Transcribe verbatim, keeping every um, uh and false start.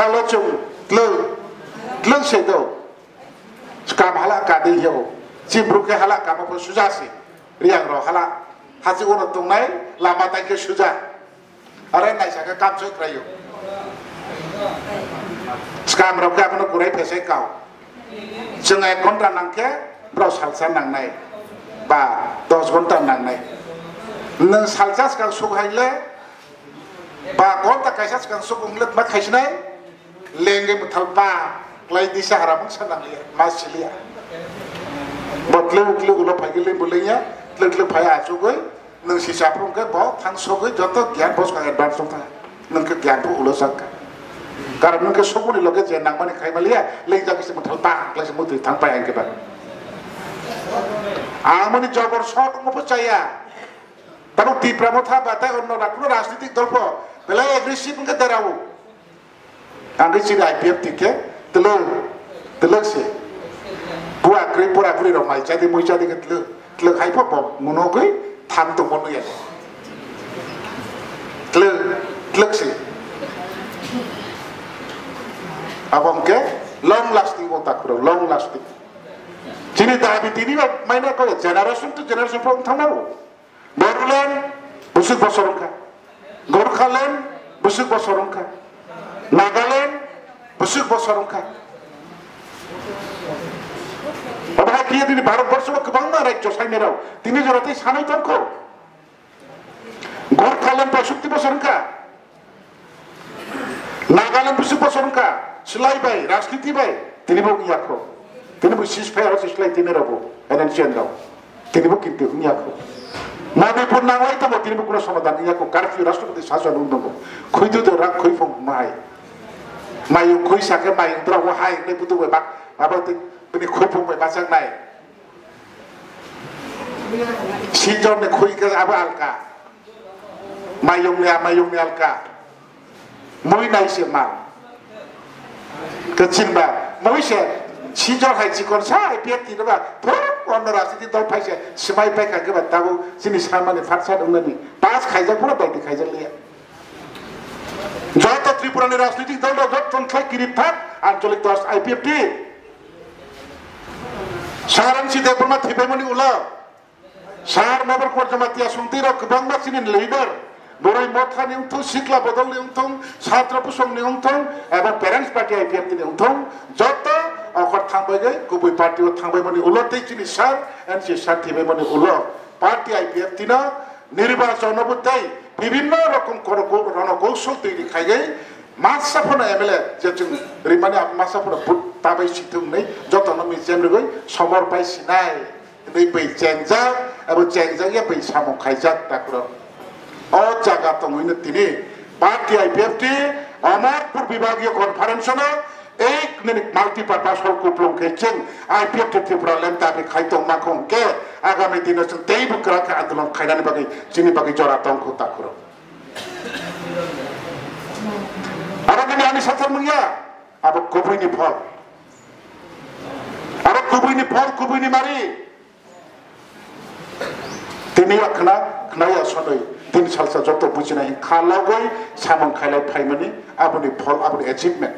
Talo chwng tlwng, tlwng se do. Kam hala ka de yo. Chimbruk khe hala kamo pho suja se. Riang ro hala. Hachi uno tongnai lama tai khe suja. Are naisaka kamchoi kraio. Skam rok khe abono kurai phesai kao. Chwng ek ghonta nang khe borok salsa nangnai. Ba dos ghonta nangnai. Nwng salsa swkang suk hai le ba ghonta kaisa swkang suk wng le ma khaisinai. Lengwi mwthal pa klai disa hara mungsa nangliya, ma siliya. Bo tlwk tlwk ulo phai khe lembu lengya, tlwk tlwk phai achugwi, nwng si saphru hwnkhe bo thang sogwi joto gyan bo swkang advance wng thang. Nwng khe gyan bo ulo sak kha. Karon nwng khe soguni loge je nangmani khai maliya, lengjak se mwthal pa klai se mutwi thang pai ang khe ba. Ang mani jobor shot wngmo bo chaya. Tabuk Tipra Motha ba tei onno ra-, kuno rajnitik dol pho belai aggressive wngkhe derao. Ang khe chini I P F T khe twlwk, twlwk se. Bua kwrwi bura bwrwi rok mai chadi mui chadi khe twlwk, twlwk hai pho bo munogwi tham tongmo nuya. Twlwk, twlwk se. Abo hwnkhe long lasting o takhurok, long lasting. Chini dabi tini ba maina ko generation to generation pho wng thangma o. Bodoland, bwswk bosor wngkha. Gorkhaland, bwswk bosor wngkha. Nagaland, bwswk bosor wngkha. Obo hai khe tini Bharat borsho o kwbangma rajyo sainai rok tini jora tei sanai tongkho. Gorkhaland paisukti bosor wngkha. Nagaland bisi bosor wngkha, slai bai, rajniti bai, tini bo wngya kho. Tini bo ceasefire se slai tini rabo, N N C N rao. Tini bo kintu wngya kho. Manipur nanglai tongo, tini bo kuno somadan wngya kho. Curfew rashtrapati sason wng tongo. Khoi tu to rak khoi phung mai. Mayung khoi sakhe mayung drao hai ne butu bai bak. Abo tini khoi phung bai bachak nai. Sinjor ni khoi khe abo alka. Mayung ni, mayung ni alka. Mui nai se ma. Kachin ba. Mui se. Sinjor hai chikon sa hai pet ti ba. Thok ono rasi ti dol phai se. Simai pai kha ke ba tabu. Sini samani phat sat wngnani. Pas khaijak pura bai di khaijak liya. Joto Tripura ni rajnitik dol rok joto tongkhlai kirip thak, ancholik dos I P F T. Saransi Debbarma thibaimani ulo. Sar Nabar Kumar Jamatia songtwi rok kwbangma chini leader. Boroi Motha ni wngthung, Sikla Bodol ni wngthung, Satra Pusong ni wngthung, ebong Parents Party I P F T ni wngthung. Joto okhor thangbai gai, kubui party o thangbaimani ulo tei chini sar, N C sar thibaimani ulo. Party I P F T no Nirbachon no bo tei bibhinno rokom kono-, ko-, rono koushol twi ri khaigwi masa phano M L A je chwng rimani abo masa phano vote tabai sithung hwnwi jotono michemrigwi somor pai sinai hwnwi bai chengjak, abo chengjak ya bai samung khaijak takhurok. O jaga tongwino tini party I P F T Amarpur Vibhagiya Conference no Ek nini multipurpose hall kuplung khe chwng I P F T Tripura land dabi khai tongma kho hwnkhe agami dino chwng teibo kwrak khe andolon khainani bagwi chini bagwi jora tong kho takhurok. Aro nini ani sathar mungya abo kubuini phol. Aro kubuini phol kubuini mari. Tini ya khna, khna ya sonoi, tini salsa joto bujinai kha logoi samung khailai phaimani aboni phol, aboni achievement.